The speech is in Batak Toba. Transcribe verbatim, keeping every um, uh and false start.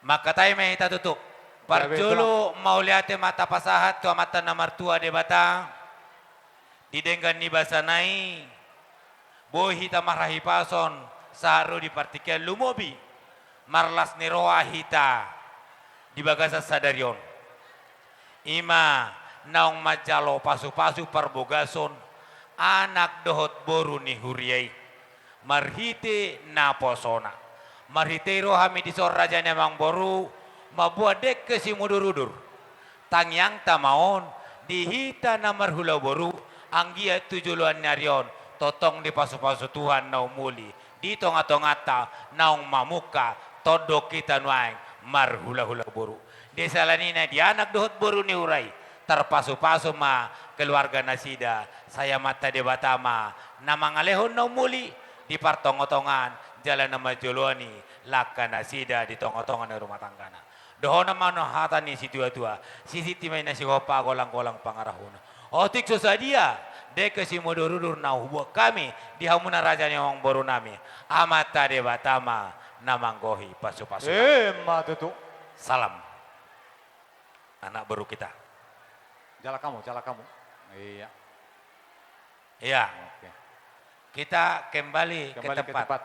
Mangkatai ma hita tutu. Parjolo mauliate ma tapasahat tu Amanta na martua Debata, di denggan ni basana i, boi hita marhahipason sahat ro di partingkian, lumobi marlas ni roha hita di bagasan sadari on. I ma naung manjalo pasupasu parbogason anak dohot boru ni huria i marhite naposona. Marhite i ro hami dison, raja ni amangboru, mamboan dengke simudurudur. Tangiangta ma on di hita na marhula boru, anggiat tu joloan ni ari on tongtong dipasupasu Tuhan na umuli di tongatonganta naung mamungka tondong hita nuaeng marhulahula boru. Di siala ni na di anak dohot boru ni huria i, tarpasupasu ma keluarga nasida, sai Amanta Debata ma na mangalehon na umuli di partongatongaan jala na manjoloani langka nasida di tongatonga ni rumah tanggana. Dohonon ma on hata ni situatua: Sisintiti ma inna sihompa, golanggolang pangarahutna. Otik so sadia dengke simudurudur na hubuat hami di hamuna, raja ni amangborunami, Amanta Debata ma na manggohi pasupasu. Emma tutu. Salam, anak boru kita. Jalan kamu, jalan kamu. Iya. Iya. Oke. Kita kembali ke tempat. Kembali ke tempat.